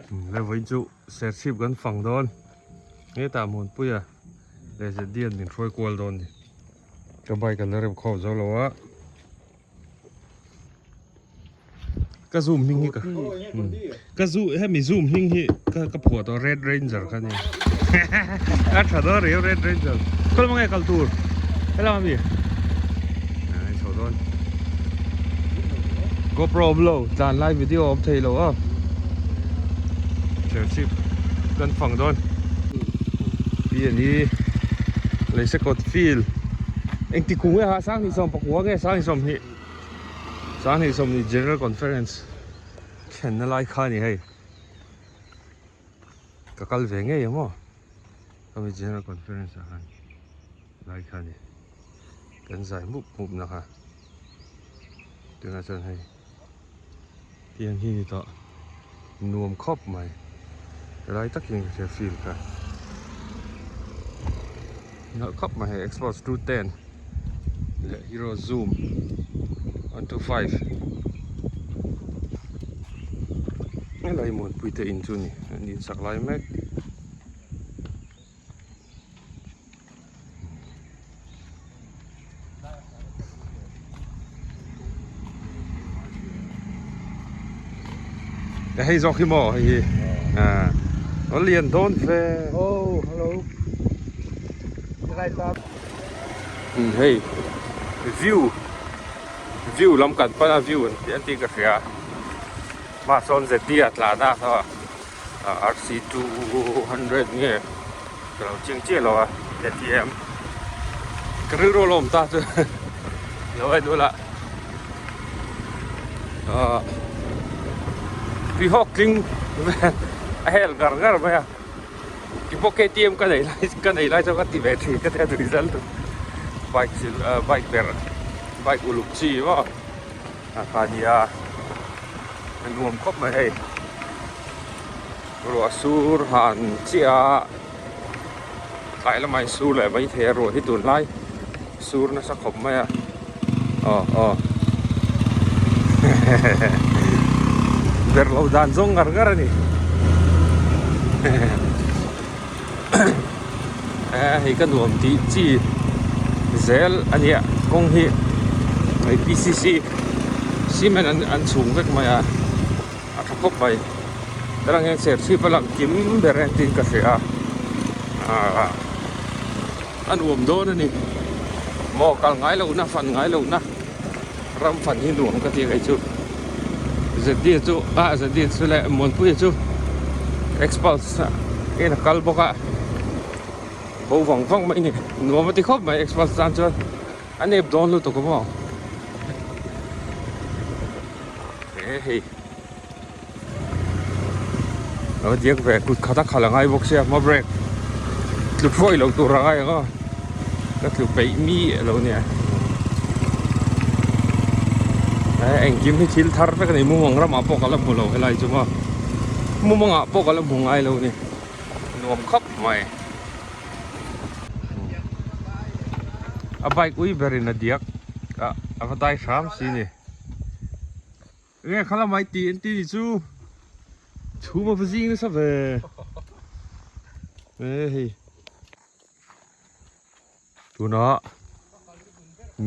Le vawiin chu serchhip kan fang dawn hetah Muanpuia leh Zedian min hruai kual dawn ni ka bike an la rem khawp zo lo a ka zoom hming hi ka ka zoom hemi zoom hming hi ka ka phuah tawh red ranger kha ni a tha dawn riau red ranger khaw lamah nge kal tur helama mi ai chho dawn GoPro awm lo tlan lai video awm thei lo a churchip kan fang dawn pi ani leisekawt field engti kung nge ha sanghnih sawm pakua nge sanghnih sawmhnih sanghnih sawmhnih general conference thlenna lai kha a ni hei ka kal ve ngei ang aw hemi general conference ah khan lai kha a ni kan zai mup mup na kha tunah chuan hei tiang hi ni tawh nuam khawp mai helai takin ka hria field kha nalh khawp mai hei xbox 210 leh hero zoom 125 helai muanpui te in chu a ni an insak lai mek. Hei zawk hi maw hei hi a lian dawn ve oh hello hei view view lam kan pan a view an tih ka hria hma sawn zeti a tlan a RC 200 nge ka lo chiang chiah lo a KTM ka rilru a lawm ta chu lo en ula ahh tui hawk tling a hel ngar ngar mai a tipawh KTM ka nei lai ka nei lai chuan ka ti ve thin ka tia result chu bike sil bike ber bike uluk chi maw a kha nia a nuam khawp mai hei ruah sur han chiah a tlai lamah in sur leh mai thei a ruah hi tunlai sur nasa khawp mai a aw aw ber lo dan zawng ngar ngar a ni hei ka nuam tih chi zel a nia kawng hi hei PCC cement an an chhung vek mai a a tha khawp mai tunah hian serchhip a lang kim ber a entin ka hria a a nuam dawn a ni maw kal ngai lohna fan ngai lohna ram fan hi nuam ka ti kei chu ZD chu ah ZD chu leh Muanpuia chu Xpulse in a kal bawk a bo vang vang mai a ni nuam a ti khawp mai Xpulse tan chuan a nep dawn lutuk a maw e hei lo diak ve kut khat a khalh a ngai bawk sia hma brake tlu phuai lo tur a ngai ang aw ka tlu peih mi a lo nia eh engkim hi thil thar vek a ni mumang ramah pawh ka la hmu lo helai chu maw mumangah pawh ka la hmu ngai lo a ni nuam khawp mai a bike ui berin a diak a a va dai hram si ni. Enge kha lamah i tih an ti ni chu chhum a va zing nasa ve e hei tunah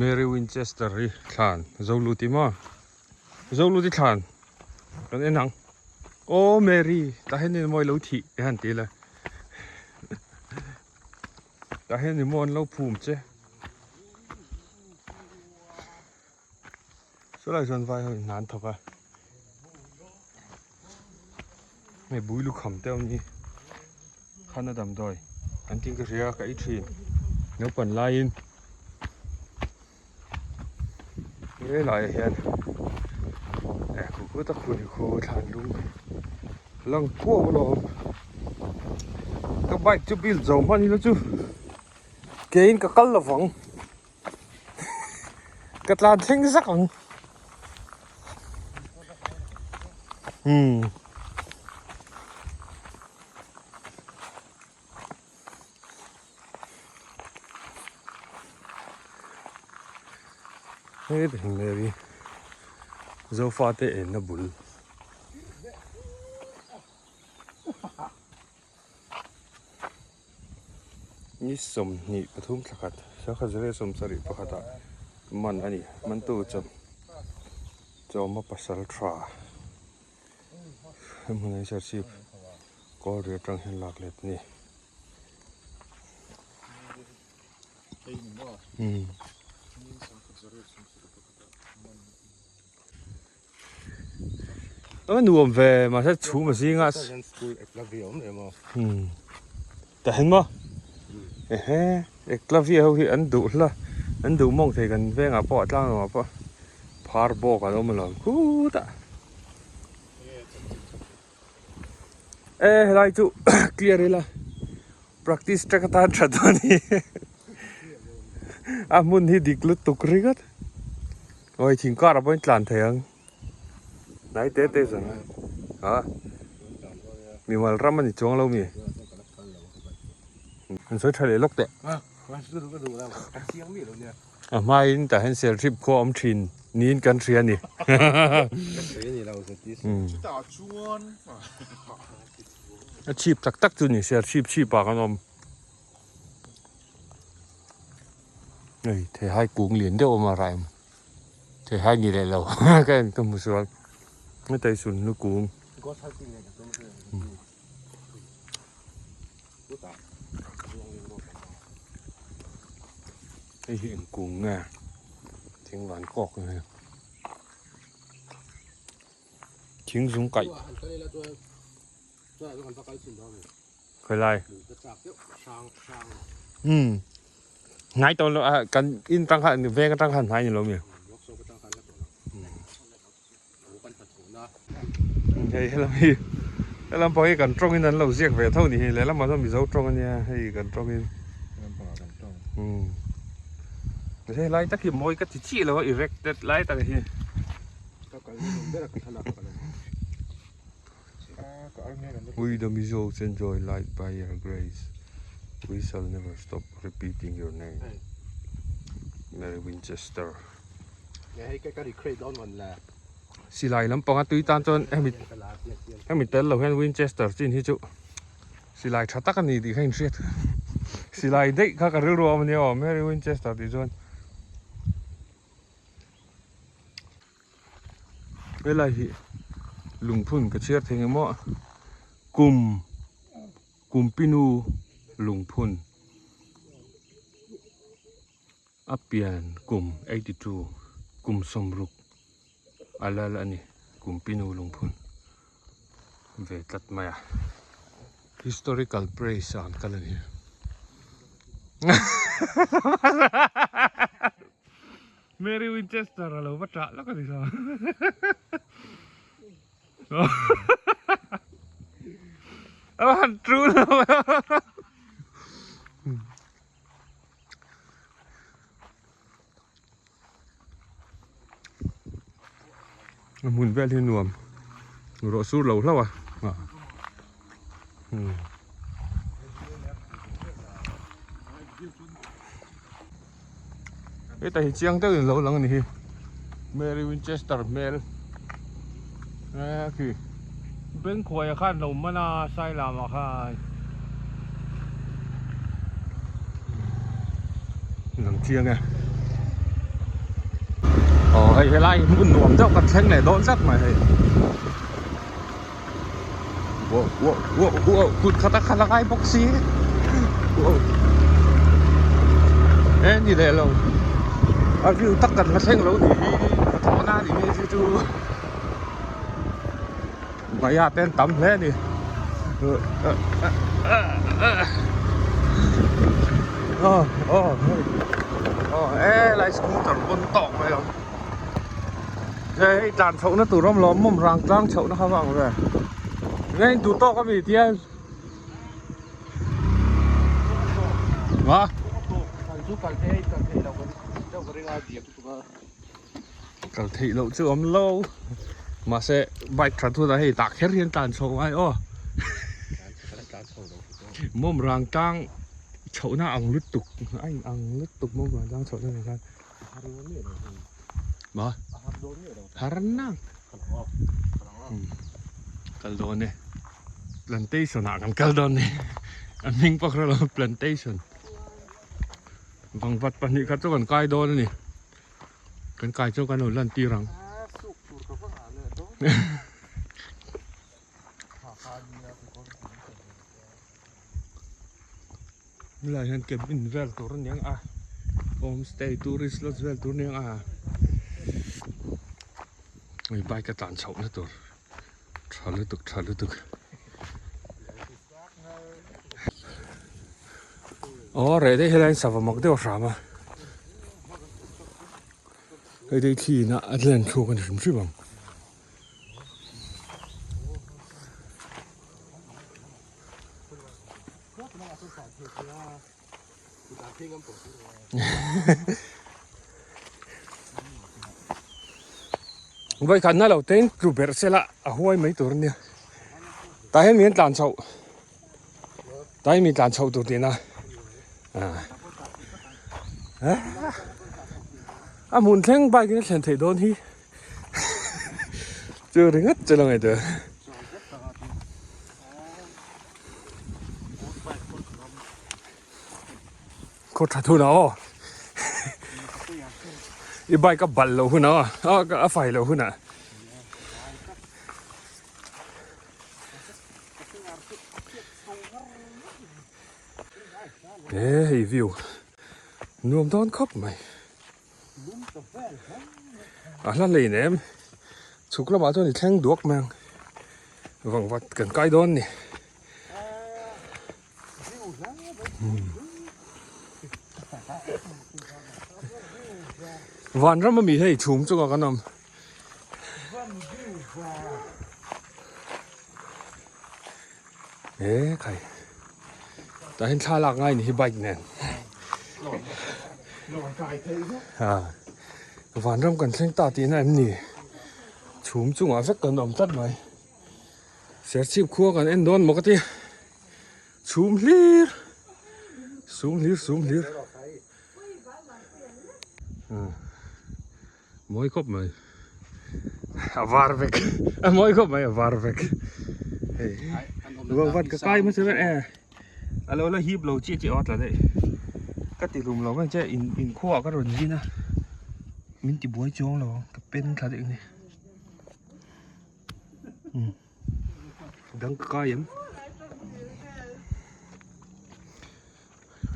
Mary Winchester hi thlan Zoluti maw Zoluti thlan kan en ang aw Mary tah hian eng maw i lo thih te han ti ila tah hian eng maw an lo phum che. Chulai chuan vai ho in hna an thawk a hei bui lukham te awm hi khana damdawi an tih ka hria ka ei thin naupang laiin helaiah hian eh khu khu tak khu ni khu thlan lung lang kuau alawm ka bike chu build zo hman ila chu keiin ka kal lovang. Ka tlan thleng zak ang. Hmm. Hei te hi Mary Zofa te enna bul. Ni 23 thla khat, sangkhat zirlai 71 pakhatah man a ni. Mantu chawm chawma pasal tha he hmun hi Serchhip Kawlri atang hian lak let a ni. Umm. A nuam ve mahse chhum a zinga umm tah hian maw ehe Eklavia ho hi an duh hla an duh mawng thei kan vengah pawh a tlang lamah pawh phar bawk an awm alawm khutah e helai chu clear ila practice track atan tha dawn a ni a hmun hi dik lutuk ringawt. Awi thing kar ah pawhin tlan thei ang hnai te te zan a ha mimal ram a ni chuang lo mi an sawi tha leh lawk teh a hmain tah hian serchhip khua awm thin niin kan hria a ni a chhip tak tak chu ni serchhip chhip ah kan awm. Hei theihai kung lian deuh a awm a raim theihai ni leh lo ka en ka hmu sual heta hi sunhlu kung hei hi eng kung nge thing van kawk nge thing zung kaih. Khawilai. Umm. Hnai tawh lo a kan in tang khan veng atang khan hnai ni lo mi. Hei helam hi helam pang hi kan tawng in an lo ziak ve tho ni hi lehlam ah chuan mizo tawng ania hei kan tawng in. Umm. Hei lai tak hi mawi ka ti chiah lo a erected lai tak hi. We the Mizos enjoy life by your grace We shall never stop repeating your name Mary Winchester Silai lampanga tui tan chuan hemi hemi tel lo hian Winchester chin hi chu silai tha tak a ni tih kha inhriat silai daih kha ka rilru a awm a nia aw Mary Winchester tih chuan. Helai hi lungphun ka chhiar thei ngemaw kum kumpinu lungphun a pian kum 82 kum sawmruk a lal a ni kumpinu lungphun ve tlat mai a historical place ah an kal a ni. Mary Winchester a lo va ṭah lawk a ni sa. A va han ṭul lo. A hmun vel hi nuam rawh sur lo hlauh a. Heta hi chiang deuhin alo lang a ni hi Mary Winchester hmel e khi Bengkhuaia khan lo man a Sailamah khan lang chiang e aw hei helai hmun nuam deuh kan thleng leh dawn zat mai hei Wow wow wow wow kut khat a khalh a ngai bawk si wow e ni leh lo a view tak kan la thleng lo ni hi ka thawh na ni hi chu chu Maya te an tam hle a ni aw aw hei aw e lai scooter pawn tawk mai lo. Hei tlan chhoh na tur awm lo mawm rang tlang chhoh na kha vang ve nge in duh tawk ami tial ma kal theih loh chu awm lo mahse bike that hunah hei tah kher hian tlan chho ngai aw mawm rang tlang chhoh na ang lutuk a in ang lutuk mawm rang tlang chhoh na nen khan. Ma har nang kal dawn e plantation ah kan kal dawn ni a hming pawh kha lo plantation. Vangvat pahnih khat chu kan kai dawn a ni. Kan kai chu kan lo lan tir ang. Helai hian cabin vel tur a ni ang a homestay tourist lodge vel tur a ni ang a hei bike a tlan chhoh na tur tha lutuk tha lutuk aw reh daih helai hian sava mak deuh a hram a hei te hi thli in a a len thluk a ni hrim hrim ang. Vawikhat na lo te in tlu berh sela a huai mai tur ania tah hian mi an tlan chhoh tah hian mi tlan chhoh tur tihna a hmun thleng bike in a thlen theih dawn hi chu ringawt chu la ngaihtuah. Khaw tha thun a aw i bike a balh loh hunah aw a fai loh hunah he hei view nuam dawn khawp mai a hla hlein em chhuk lamah chuan i thleng duak mai ang vangvat kan kai dawn a ni. Vanram ami hei chhum chungah kan awm. E khai. Tah hian thla lak ngai ni hi bike nen. Ha. Vanram kan thleng ta tihna em ni? Chhum chungah vek kan awm tlat mai. Serchhip khua kan en dawn maw ka ti. Chhum hlir. Sum hlir sum hlir. Mawi khawp mai. A var vek. A mawi khawp mai a var vek. Hei. Vang vat ka kai hmasa ber e. A lo la hip lo chi chi aw tla daih. Ka ti hlum lo mai che in in khuaah ka rawn zin a. Min ti buai chuang lo ka pen thla daih a ni. Dang ka kai em.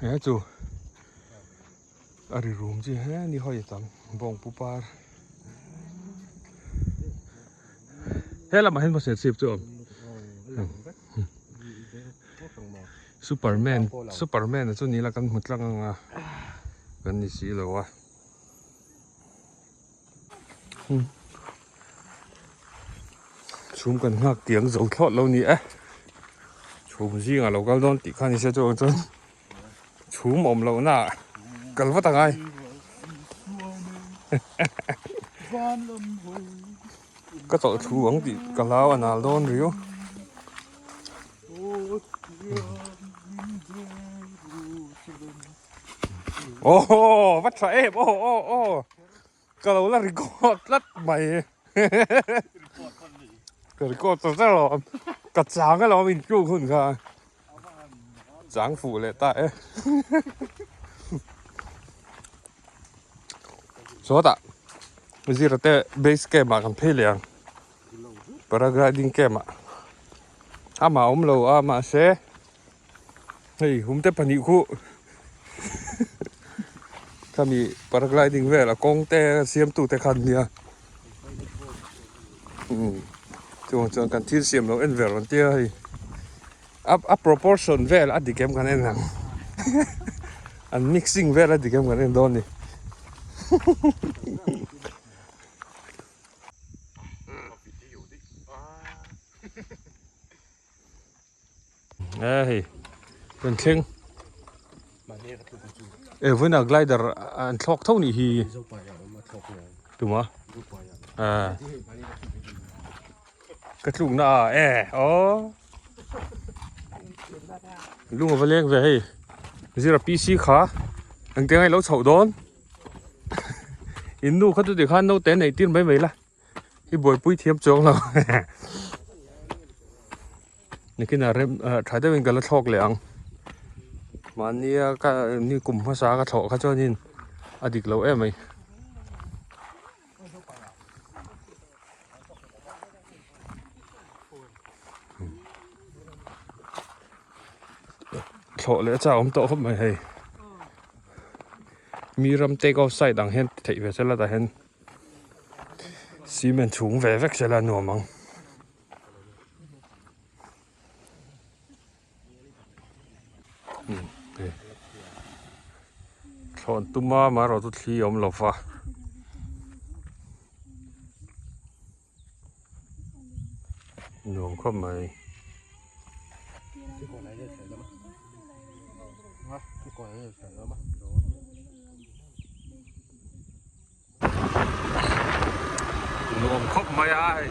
He chu. A ri rum chi he ni hawi tam bawng pu par he lamah hian maw serchhip chu a awm superman superman a chu ni la kan hmu tlang ang a kan ni si lo a chhum kan nghak tiang zo thlawt lo ni e chhum zingah lo kal dawn tih kha ni se chu ang chuan. Chhum awm loh na kal vat angai. Ka chawlh thu ang tih ka hlau a nal dawn riau. Aww va tha em aw aw aw ka lo la record tlat mai. Ka record ta zar lo ka chang alawm intluk hun kha. Chang fuh leh ta e. Sawtah zira te base camp ah kan phei leh ang. Paragliding camp ah. Amah awm lo a mahse hei hum te pahnih khu khami paragliding vel a kawng te siam tu te khan nia. Umm chuan chuan kan thil siam lo en ve rawn tia hei a a proportion vel a dik em kan en ang an mixing vel a dik em kan en dawn a ni. E hei kan thleng e vawiinah glider an thlawk tho nih hi tuma a ka tluk na a e aw lung a va leng ve hei zira PC kha engte ngai lo chhoh dawn in nu kha chu tikhan naute neih tir mai mai la. I buaipui thiam chuang lo nikinah rem ah tha deuhin ka la thlawk leh ang. Mahnia ka ni kum hmasa ka thlawh kha chuanin a dik lo em mai. Thlawh leh chak awm tawh khawp mai hei. Mi ram take off side ang hian theih ve sela tah hian cement chhung ve vek sela nuam ang. Thlawn tuma amaherawh chu thli a awm lo va. Nuam khawp mai. Nuam khawp mai a hei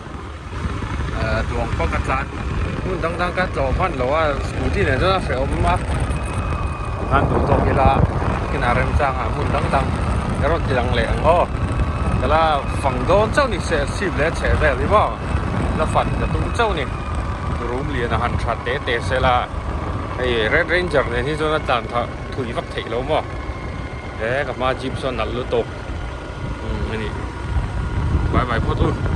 eh duang pawh ka tlan hmun dang dang ka tlawh hman lo a scooty nen chuan a hrehawm a tikhan duh tawk ila kinah remchang ah hmun dang dang ka rawn ti lang leh ang aw ka la fang dawn chauh ni se sip leh chheh vel hi maw la fan ka tum chauh ni room lian a han tha te te sela hei red ranger nen hi chuan a tlan phah thui vak theih lo maw he ka hma jeep sawn nalh lutuk. Umm a ni. Bye bye phawt u.